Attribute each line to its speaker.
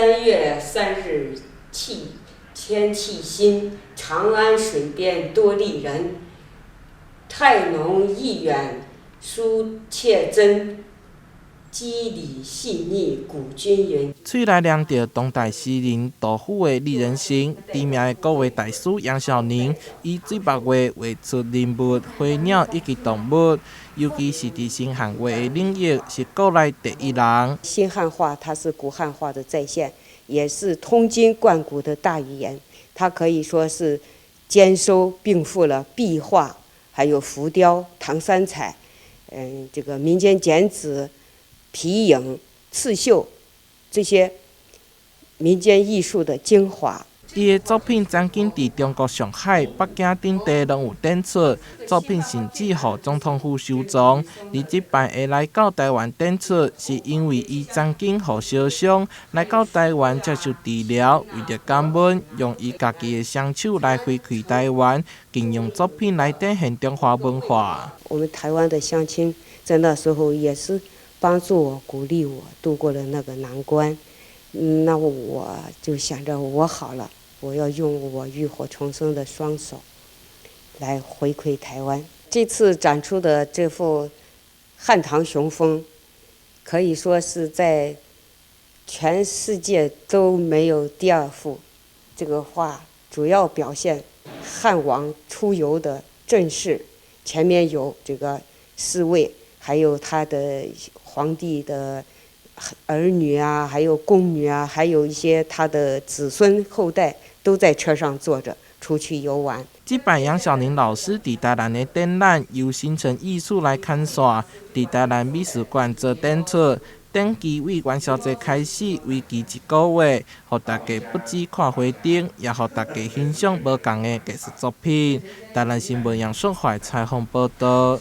Speaker 1: 3月3日，氣天氣新，長安水邊多麗人。態濃意遠書切真，肌理細膩骨均勻。
Speaker 2: 喙內念著當代詩人杜甫的麗人行，知名的國畫大師楊小寧以水墨畫畫出人物、花鳥以及動物，尤其是佇新漢畫的領域是國內第一人。
Speaker 1: 新漢畫它是古漢畫的再現，也是通今貫古的大語言。它可以說是兼收並蓄了壁畫，還有浮雕、唐三彩，這個民間剪紙、皮影、刺繡這些民間藝術的精華。
Speaker 2: 伊的作品曾經佇中國上海、北京等地攏有展出，作品甚至予總統府收藏。而這擺會來到台灣展出，是因為伊曾經予燒傷，來到台灣接受治療，為著感恩，用伊家己的雙手來回饋台灣，更用作品來展現中華文化。
Speaker 1: 我們台灣的鄉親在那時候也是幫助我、鼓勵我度過了那個難關。那我就想着我好了，我要用我浴火重生的雙手來回饋台灣。這次展出的這幅漢唐雄風，可以說是在全世界都沒有第二幅。這個畫主要表現漢王出遊的陣勢，前面有這個侍衛，還有他的皇帝的兒女啊，還有宮女啊，還有一些他的子孫後代都在車上坐着出去遊玩。
Speaker 2: 這擺楊小寧老師佇台南的展覽由新城藝術來牽線，佇台南美術館做展出，展期為元宵節開始，為期一個月，予大家不止看花燈，也予大家欣賞無仝的藝術作品。台南新聞楊順懷採訪報導。